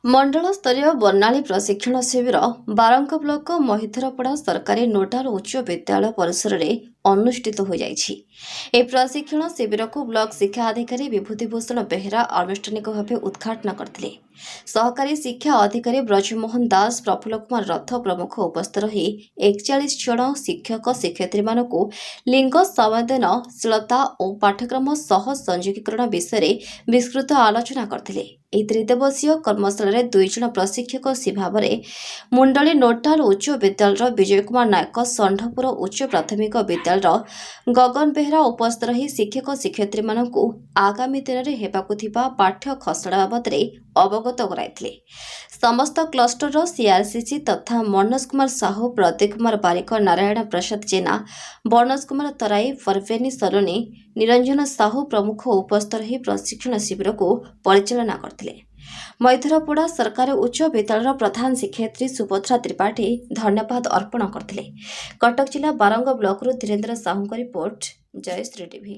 ମଣ୍ଡଳ ସ୍ତରୀୟ ବର୍ଣ୍ଣାଳୀ ପ୍ରଶିକ୍ଷଣ ଶିବିର ବାରଙ୍ଗ ବ୍ଲକ ମହିଧରପଡ଼ା ସରକାରୀ ନୋଡାଲ ଉଚ୍ଚ ବିଦ୍ୟାଳୟ ପରିସରରେ ଅନୁଷ୍ଠିତ ହୋଇଯାଇଛି। ଏହି ପ୍ରଶିକ୍ଷଣ ଶିବିରକୁ ବ୍ଲକ ଶିକ୍ଷା ଅଧିକାରୀ ବିଭୂତି ଭୂଷଣ ବେହେରା ଆନୁଷ୍ଠାନିକ ଭାବେ ଉଦ୍ଘାଟନ କରିଥିଲେ। ସହକାରୀ ଶିକ୍ଷା ଅଧିକାରୀ ବ୍ରଜମୋହନ ଦାସ, ପ୍ରଫୁଲ୍ଲ କୁମାର ରଥ ପ୍ରମୁଖ ଉପସ୍ଥିତ ରହି 41 ଜଣ ଶିକ୍ଷକ ଶିକ୍ଷୟିତ୍ରୀମାନଙ୍କୁ ଲିଙ୍ଗ ସମ୍ବେଦନଶୀଳତା ଓ ପାଠ୍ୟକ୍ରମ ସହ ସଂଯୋଗୀକରଣ ବିଷୟରେ ବିସ୍ତୃତ ଆଲୋଚନା କରିଥିଲେ। ଏହି ତ୍ରିଦିବସୀୟ କର୍ମଶାଳାରେ ଦୁଇ ଜଣ ପ୍ରଶିକ୍ଷକ ଭାବରେ ମୁଣ୍ଡଳି ନୋଡାଲ ଉଚ୍ଚ ବିଦ୍ୟାଳୟର ବିଜୟ କୁମାର ନାୟକ, ଷଣ୍ଢପୁର ଉଚ୍ଚ ପ୍ରାଥମିକ ବିଦ୍ୟାଳୟର ଗଗନ ବେହେରା ଉପସ୍ଥିତ ରହି ଶିକ୍ଷକ ଶିକ୍ଷୟିତ୍ରୀମାନଙ୍କୁ ଆଗାମୀ ଦିନରେ ହେବାକୁ ଥିବା ପାଠ୍ୟ ଖସଡ଼ା ବାବଦରେ ଅବଗତ କରାଇଥିଲେ। ସମସ୍ତ କ୍ଲଷ୍ଟରର ସିଆର୍ସିସି ତଥା ମନୋଜ କୁମାର ସାହୁ, ପ୍ରଦୀପ କୁମାର ବାରିକ, ନାରାୟଣ ପ୍ରସାଦ ଜେନା, ବନୋଜ କୁମାର ତରାଇ, ପରବେନୀ ସରୋନୀ, ନିରଞ୍ଜନ ସାହୁ ପ୍ରମୁଖ ଉପସ୍ଥିତ ରହି ପ୍ରଶିକ୍ଷଣ ଶିବିରକୁ ପରିଚାଳନା କରିଥିଲେ। ମୈଧରପଡ଼ା ସରକାରୀ ଉଚ୍ଚ ବିଦ୍ୟାଳୟର ପ୍ରଧାନ ଶିକ୍ଷୟିତ୍ରୀ ସୁଭଦ୍ରା ତ୍ରିପାଠୀ ଧନ୍ୟବାଦ ଅର୍ପଣ କରିଥିଲେ। କଟକ ଜିଲ୍ଲା ବାରଙ୍ଗ ବ୍ଲକରୁ ଧୀରେନ୍ଦ୍ର ସାହୁଙ୍କ ରିପୋର୍ଟ, ଜୟଶ୍ରୀ ଟିଭି।